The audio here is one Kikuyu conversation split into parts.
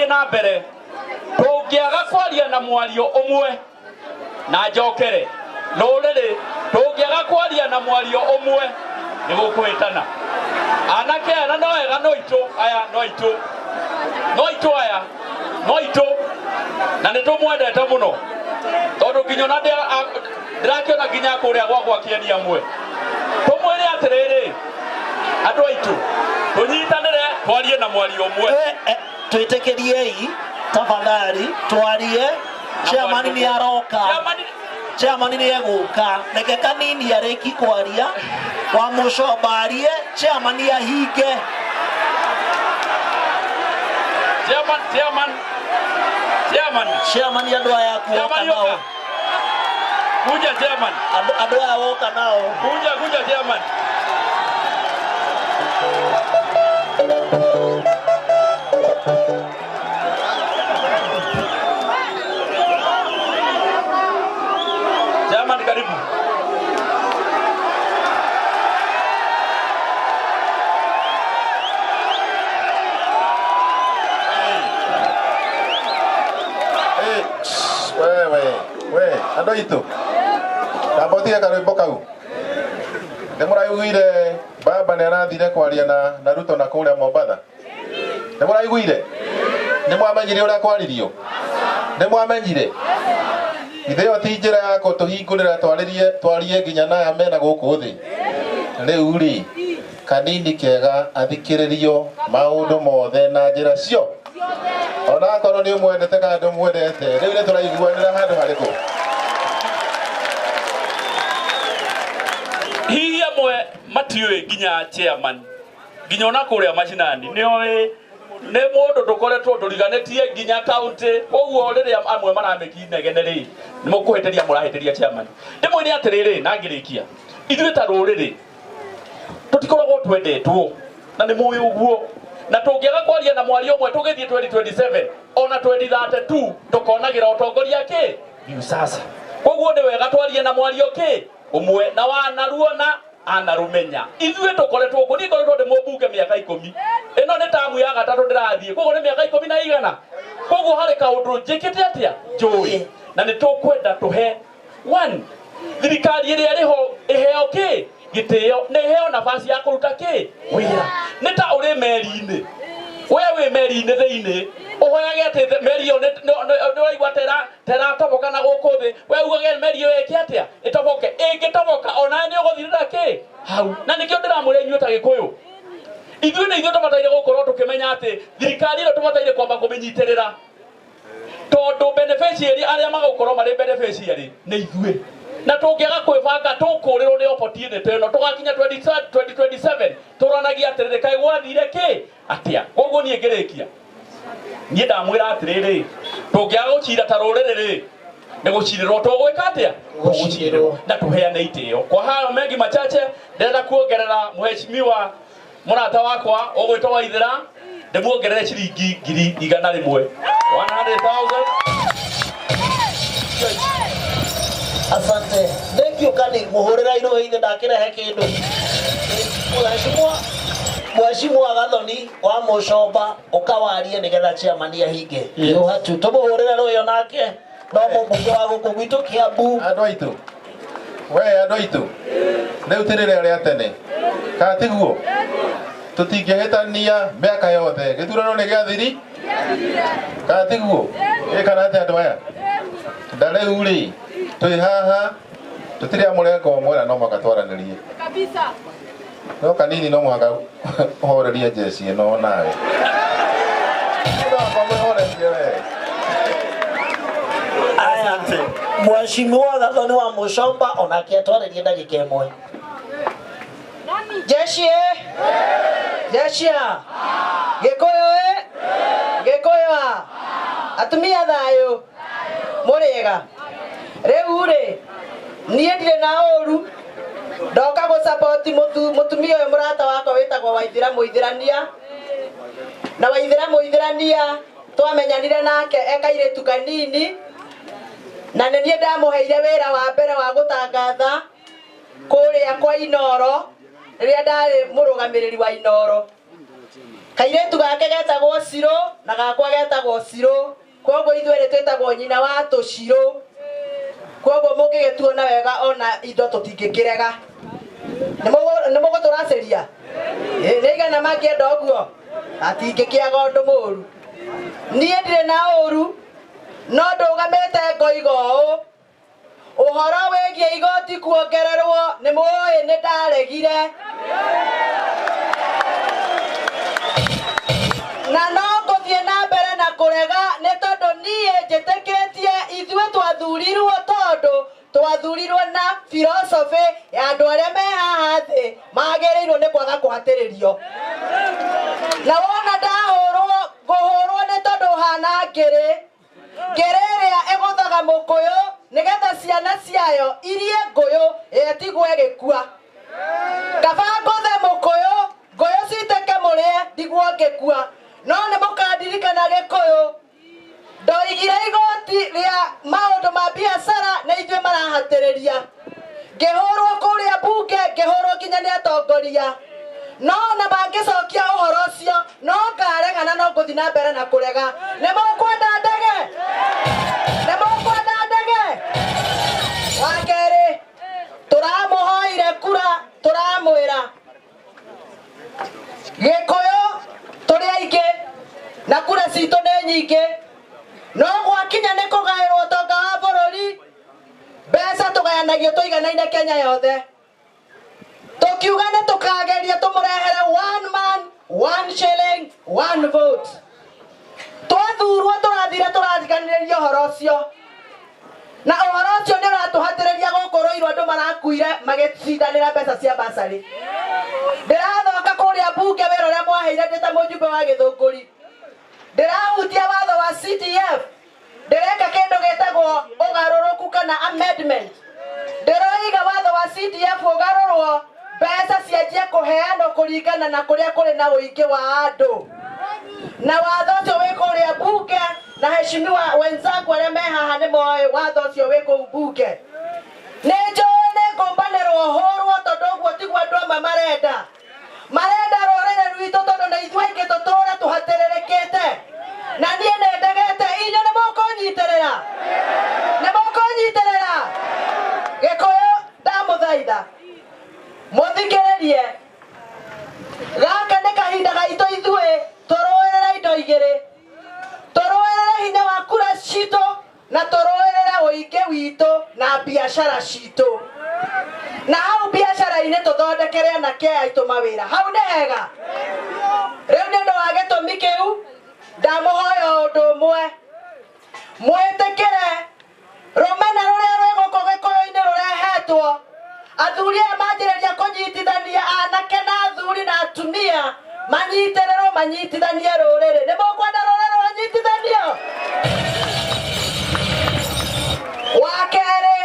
Tũgĩthiĩ na mbere tũngĩaga kwaria na mwario ũmwe na njokere rũrĩrĩ, tũngĩaga kwaria na mwario ũmwe nĩ gũkũhĩtana. Anake aya na no ega no itũ aya no itũ no itũ aya no itũ na nĩ tũmwendete mũno tondũ nginya ona ndĩrakĩona nginya kũrĩa gwakwa kĩeni amwe. Tũmwĩre atĩrĩrĩ, andũ aitũ tũnyitanĩre twarie na mwario ũmwe. Twĩtĩkĩriei tafadhali twarie. Chairman nĩ aroka. Chairman nĩ egũka. Reke kanini arĩki kwaria. Wa mũcomba arie, chairman ahinge. Chairman, chairman, chairman. Chairman andũ aya aku woka Chairman nao. yoka. Kuja chairman. Andũ aya woka nao. Kuja, kuja chairman. Chairman, karibu. Hey, wewe, we, andũ aitũ tamba ũtige karwĩmbo kau. Nĩ mũraiguire baba nĩ arathire kwaria na Ruto na kũrĩa Mombatha? Nĩ mũraiguire? Nĩ mwamenyire ũrĩa kwaririo? Nĩ mwamenyire? Ithe ĩyo ti njĩra ya gũtũhingũrĩra twarie nginya na aya mena gũkũ thĩ. Rĩu rĩ, kanini kega athikĩrĩrio maũndũ mothe na njĩra cio. Ona akorwo nĩ ũmwendete kana ndũmwendete, rĩu nĩ tũraiguanĩra handũ harĩkũ? Hihi amwe matiũĩ nginya chairman, nginya ona kũrĩa macinani nĩ oĩ nĩ mũndũ tũkoretwo tũriganĩtie nginya county. Koguo rĩrĩa amwe maramĩki inegene rĩ, nĩ mũkũhĩtĩria mũrahĩtĩria chairman. Ndĩmwĩre atĩrĩrĩ na ngĩrĩkia, ithuĩ ta rũrĩrĩ tũtikoragwo twendetwo na nĩ mũĩ ũguo, na tũngĩaga kwaria na mwario ũmwe tũgĩthiĩ 2027 ona 2032 tũkonagĩra ũtongoria kĩ Viusasa. Koguo nĩ wega twarie na mwario kĩ ũmwe na wanaruo na anarũmenya. Ithuĩ tũkoretwo ũguo, niĩ ngoretwo ndĩ mũmbunge mĩaka ikũmi, ĩno nĩ tamu ya gatatũ ndĩrathiĩ, koguo nĩ mĩaka ikũmi na igana. Koguo harĩ kaũndũ njĩkĩte atĩa njũĩ, na nĩ tũkwenda tũhe one thirikari ĩrĩa ĩrĩho ĩheo kĩ gĩtĩo, na ĩheo nafasi ya kũruta kĩ wĩra. Nĩ ta ũrĩ meri-inĩ, we wĩ meri-inĩ thĩinĩ, ũhoyage atĩ meri ĩyo nĩ waigua teratoboka na gũkũ thĩ, we ugage meri ĩyo ĩke atĩa ĩtoboke. Ĩngĩtoboka ona nĩ ũgũthirĩra kĩ hau. Na nĩkĩo ndĩramwĩra inyuĩ ta Gĩkũyũ, ithuĩ nĩ ithuĩ tũbataire gũkorwo tũkĩmenya atĩ thirikari ĩno tũbataire kwamba kũmĩnyitĩrĩra, tondũ beneficiary arĩa magũkorwo marĩ beneficiary nĩ ithuĩ. Na tũngĩaga kwĩbanga tũkũrĩrwo nĩ opportunity ĩno, tũgakinya 2027 tũranagia atĩrĩrĩ, kaĩ gwathire kĩ atĩa. Koguo niĩ ngĩrĩkia, niĩ ndamwĩra atĩrĩrĩ, tũngĩaga gũcira ta rũrĩrĩ rĩ, nĩ gũcirĩrwo tũgwĩka atĩa? Tũgũcirĩrwo na tũheane itĩo. Kwa hayo mengi machache, ndĩrenda kuongerera mheshimiwa mũrata wakwa ũgwĩtwo Waithera, ndĩmuongerere ciringi ngiri igana rĩmwe, 100,000. Asante. Thank you kani muhurira irohe-inĩ ndakĩrehe kĩndũ. Mheshimiwa Gathoni wa Mũcomba ũkawarie nĩgetha chairman ahinge. Yuhatu tũmũhũrĩre rũĩ onake no mũmbunge wa gũkũ gwitũ Kiambu. Andũ aitũ, we andũ aitũ, rĩu ti rĩrĩa rĩa tene, kana tiguo? Tũtingĩhĩtania mĩaka yothe, gĩthurano nĩ gĩathiri, kana tiguo? Ĩ kana atĩa andũ aya? Na rĩu rĩ, twĩ haha tũtirĩ a mũrengo ũmwe na no mũhaka twaranĩrie. Kabisa. No kanini no mũhaka ũhorerie njeci ĩno nawe. No mũhaka ũmĩhorerie we. Aya, Mheshimiwa Gathoni wa Mũcomba onake atwarĩrie ndagĩka ĩmwe. Jeshi ĩ? Jeshi a? Gĩkũyũ ĩ? Gĩkũyũ a? Atumia thayũ? Mũrĩega? Rĩu rĩ, niĩ ndirĩ na ũru, ndoka gũ support mũtumia ũyũ mũrata wakwa wĩtagwo Waithĩra Mũithĩrania. Na Waithĩra Mũithĩrania twamenyanire nake e kairĩtu kanini, na nĩ niĩ ndamũheire wĩra wa mbere wa gũtangatha kũrĩa kwa Inoro rĩrĩa ndarĩ mũrũgamĩrĩri wa Inoro. Kairĩtu gake getagwo Cirũ na gakwa getagwo Cirũ, koguo ithuerĩ twĩtagwo nyina wa tũcirũ, koguo mũngĩgĩtuona wega ona indo tũtingĩkĩrega. Nĩ mũgũtũracĩria? Nĩ igana mangĩenda ũguo, atingĩkĩaga ũndũ mũru. Niĩ ndirĩ na ũru, no ndũgamĩte ngoiga ũũ, ũhoro wĩgiĩ igoti kuongererwo nĩ mũĩ nĩ ndaregire, na no ngũthiĩ na mbere na kũrega, nĩ tondũ niĩ njĩtĩkĩtie ithuĩ twathurirwo tondũ twathurirwo na philosophy ya andũ arĩa me haha thĩ magĩrĩirwo nĩ kwaga kũhatĩrĩrio. Na wona ndahũrwo, ngũhũrwo nĩ tondũ hana ngĩrĩ ngĩrĩ ĩrĩa ĩgũthaga mũkũyũ nĩgetha ciana ciayo irie ngũyũ ĩtigwo ĩgĩkua. Kaba ngũthe mũkũyũ ngũyũ citĩke mũrĩe ndigwo ngĩkua. No nĩ mũkandirikana Gĩkũyũ, ndoigire igoti rĩa maũndũ ma biacara nĩ ithuĩ marahatĩrĩria. Ngĩhũrwo kũrĩa mbunge, ngĩhũrwo nginya nĩ atongoria. No ona mangĩcokia ũhoro ũcio, no ngaregana, no ngũthiĩ na mbere na kũrega. Nĩ mũkwenda ndege? Nĩ mũkwenda ndege? Wa kerĩ, tũramũhoire kura, tũramwĩra Gĩkũyũ tũrĩ aingĩ na kura citũ nĩ nyingĩ, no gwakinya nĩ kũgaĩrwo ũtonga wa bũrũri, mbeca tũgayanagio tũiganaine Kenya yothe. Tũkiuga nĩ tũkageria tũmũrehere one man, one shilling, one vote. Twathurwo tũrathire tũrariganĩrĩria ũhoro ũcio, na ũhoro ũcio nĩ ũratũhatĩrĩria gũkũ Rũirũ. Andũ marakuire magĩcindanĩra mbeca cia basarĩ. Ndĩrathoka kũrĩa mbunge wĩra ũrĩa mwaheire ndĩ ta mũjumbe wa Gĩthũngũri, ndĩrahutia watho wa CDF, ndĩreka kĩndũ gĩtagwo ũgarũrũku kana amendment. Ndĩroiga watho wa CDF ũgarũrwo, mbeca cianjie kũheanwo kũringana na kũrĩa kũrĩ na ũingĩ wa andũ, na watho ũcio wĩ kũrĩa mbunge, na heshimiwa wenzangu arĩa me haha nĩ moĩ watho ũcio wĩ kũu mbunge. Nĩ njũĩ nĩ ngũmbanĩrwo hũrwo, tondũ ũguo tiguo andũ amwe marenda. Marenda rũrĩrĩ rwitũ tondũ nĩ ithuĩ aingĩ tũtũre tũhatĩrĩrĩkĩte, na niĩ nĩ ndegete. Inyuĩ nĩ mũkũnyitĩrĩra? Nĩ mũkũnyitĩrĩra? Gĩkũyũ, ndamũthaitha mũthikĩrĩrie, gaka nĩ kahinda gaitũ ithuĩ tũrũĩrĩre indo igĩrĩ: tũrũĩrĩre hinya wa kura citũ na tũrũĩrĩre ũingĩ witũ na biacara citũ. Na hau biacara-inĩ tũthondekere anake aitũ mawĩra, hau nĩ hega. Rĩu nĩ ũndũ wa gĩtũmi kĩu ndamũhoya ũndũ ũmwe, mwĩtĩkĩre rũmena rũrĩa rwĩ gũkũ Gĩkũyũ-inĩ rũrehetwo. Athuri aya manjĩrĩria kũnyitithania anake na athuri na atumia, manyitĩrĩrwo, manyitithanie rũrĩrĩ. Nĩ mũkwenda rũrĩrĩ rũnyitithanio? Wa kerĩ,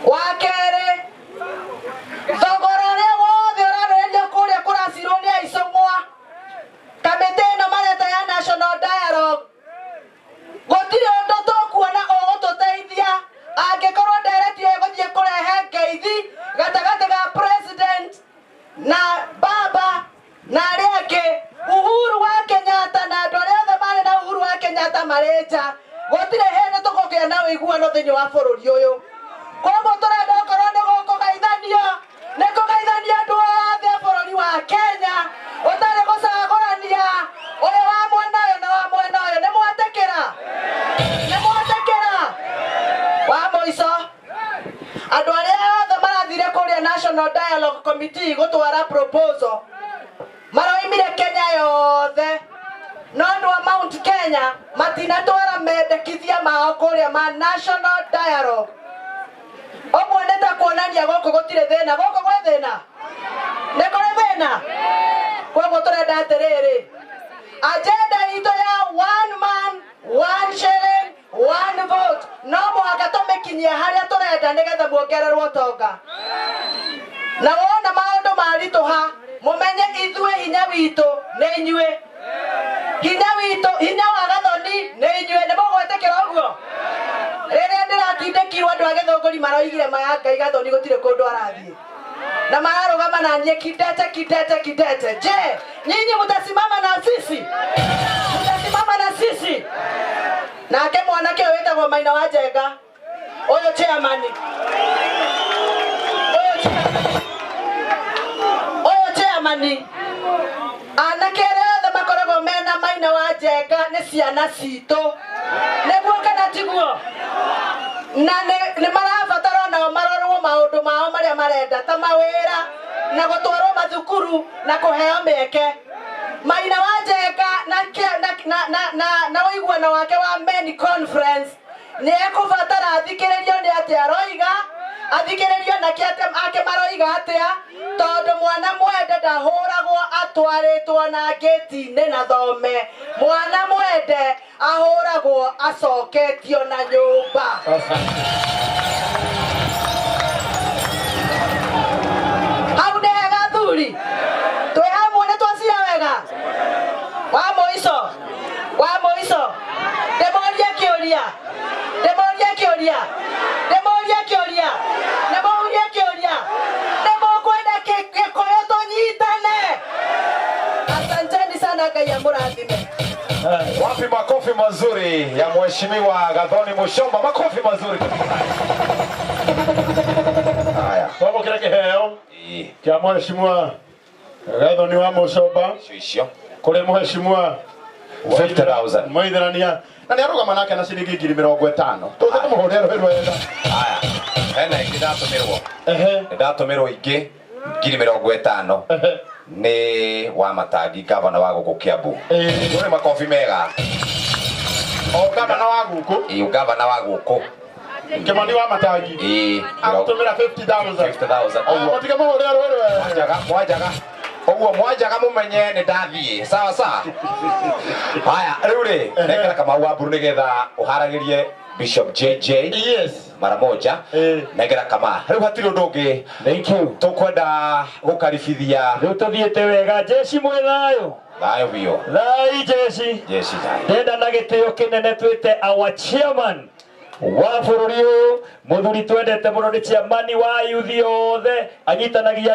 wa kerĩ, thogora ũrĩa wothe ũrarĩrĩrio kũrĩa kũracirwo nĩ aicũng'wa, kamĩtĩ ĩno mareta ya National Dialogue, gũtirĩ ũndũ tũkuona ũgũtũteithia angĩkorwo ndereti ĩyo ĩgũthiĩ kũrehe ngeithi gatagatĩ ga president na baba na arĩa angĩ. Uhuru wa Kenyatta na andũ arĩa othe marĩ na Uhuru wa Kenyatta marĩ nja, gũtirĩ hĩndĩ tũkũgĩa na ũiguano thĩinĩ wa bũrũri ũyũ. Koguo tũrenda okorwo nĩ gũkũgeithanio, nĩ kũgeithania andũ othe a bũrũri wa Kenya, ũtarĩ gũcagũrania ũyũ wa mwena ũyũ na wa mwena ũyũ. Nĩ mwetĩkĩra? Nĩ mwetĩkĩra? Wa mũico, andũ arĩa othe marathire kũrĩa National Dialogue Committee gũtwara proposal maroimire Kenya yothe, no andũ a Mount Kenya matinatwara mendekithia mao kũrĩa ma National Dialogue. Ũguo nĩ ta kuonania gũkũ gũtirĩ thĩna. Gũkũ gwĩ thĩna? Nĩ kũrĩ thĩna? Koguo tũrenda atĩrĩrĩ, agenda itũ ya one man, one shilling, one vote no mũhaka tũmĩkinyie harĩa tũrenda nĩgetha muongererwo ũtonga. Na wona maũndũ maritũha, mũmenye ithuĩ hinya witũ nĩ inyuĩ, hinya witũ, hinya wa Gathoni nĩ inyuĩ. Nĩ mũgwĩtĩkĩra ũguo? Rĩrĩa ndĩratindĩkirwo, andũ a Gĩthũngũri maroigire, "Maya Ngai, Gathoni gũtirĩ kũndũ arathiĩ," na mararũgama na niĩ kidete kidete kidete. Je, Nyinyi mtasimama na sisi, mtasimama na sisi. Nake mwanake ũyũ wĩtagwo Maina wa Njenga, ũyũ chairman, ũyũ chairman, ũyũ chairman, anake arĩa othe makoragwo mena Maina wa Njenga nĩ ciana citũ, nĩguo kana tiguo? Na nĩ marabatara onao marorwo maũndũ mao marĩa marenda ta mawĩra na gũtwarwo mathukuru na kũheo mĩeke. Maina wa Njenga na ũiguano wake wa men conference nĩ ekũbatara athikĩrĩrio nĩ atĩa aroiga, athikĩrĩrio na kĩ ake maroiga atĩa, tondũ mwana mwende ndahũragwo atwarĩtwo na ngĩti-inĩ na thome. Mwana mwende ahũragwo acoketio na nyũmba. Hau nĩ hega athuri, twĩ hamwe nĩ twacira wega. Wa mũico, wa mũico, ndĩmorie kĩũria, ndĩmorie kĩũria, ndĩmorie kĩũria, ndĩmorie kĩũria, nĩmũkwenda Gĩkũyũ tũnyitane? Asanteni sana, Ngai amũrathime. Wapi makofi mazuri ya Mheshimiwa Gathoni Muchomba? Makofi mazuri. Haya. Twamũkĩra kĩheo kĩa Mheshimiwa Gathoni wa Muchomba Icio icio. kũrĩ Mheshimiwa 50,000. Mũitherania na nĩ arũgama nake na ciringi 50,000. Tũke tũmũhũrĩre rũhĩ rwega. Haya. Hena ingĩ ndatũmĩrwo. Ehe. Nĩ ndatũmĩrwo ingĩ 50,000 nĩ wa Matangi, gavana wa gũkũ Kiambu. Nĩ makobi mega. O gavana wa gũkũ. Ĩĩ, gavana wa gũkũ. Kimani wa Matangi. Ĩĩ. Agũtũmĩra 50,000. 50,000. Ũguo mũtige mũhũrĩre rũhĩ rwega. Mwanjaga, mwanjaga. Ũguo mwanjaga mũmenye nĩ ndathiĩ. Sawa sawa. Haya, rĩu rĩ, nengera Kamau wa Mburu nĩgetha ũharagĩrie Bishop JJ. Yes. Mara moja. Nengera kama. Rĩu hatirĩ ũndũ ũngĩ. Thank you. Tũkwenda gũkaribithia. Rĩu tũthiĩte wega. Jeshi mwĩ thayũ. Thayũ biũ. Thai jeshi. Jeshi thayũ. Ndenda na gĩtĩo kĩnene twĩte our chairman wa bũrũri ũyũ, mũthuri twendete mũno, nĩ chairman wa yuthi othe, anyitanagia